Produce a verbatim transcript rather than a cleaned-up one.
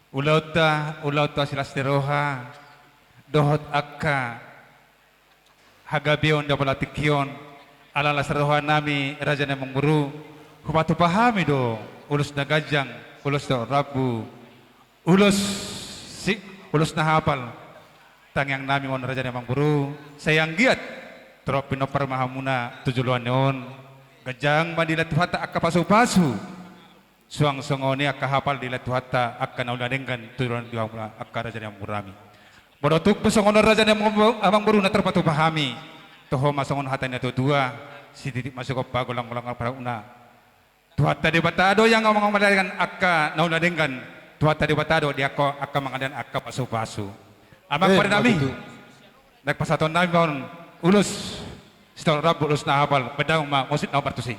Ulaonta, ulaonta silas ni roha, dohot angka hagabeon di apala tingki on, ala las roha nami Raja ni Amangboru, hupatupa hami do ulos na ganjang, ulos na rambu, ulos si, ulos na hapal. Tangiang nami ma on Raja ni Amangboru, sai anggiat torop pinompar ma hamuna tu joloan ni on, ganjang ma dilehon Tuhanta angka pasupasu. Suang songon i angka hapal dilehon Tuhanta angka na uli na denggan tu joloan ni hamuna angka Raja ni Amangboru nami. Molo tung pe songon on Raja ni Amangboru, Amangboru na tarpatupa hami, toho ma songon hata ni natuatua, sititik ma sigompa, golanggolang pangarahutna. Tuhanta Debata do yang mangalehon angka na uli na denggan, Tuhanta Debata do di angka, angka mangalehon angka pasupasu. Amang, eh, pari nami, ma tutu. Naeng pasahaton nami ma on ulos sitorop rambu, ulos na hapal, bahen damang ma musik na hombar tusi.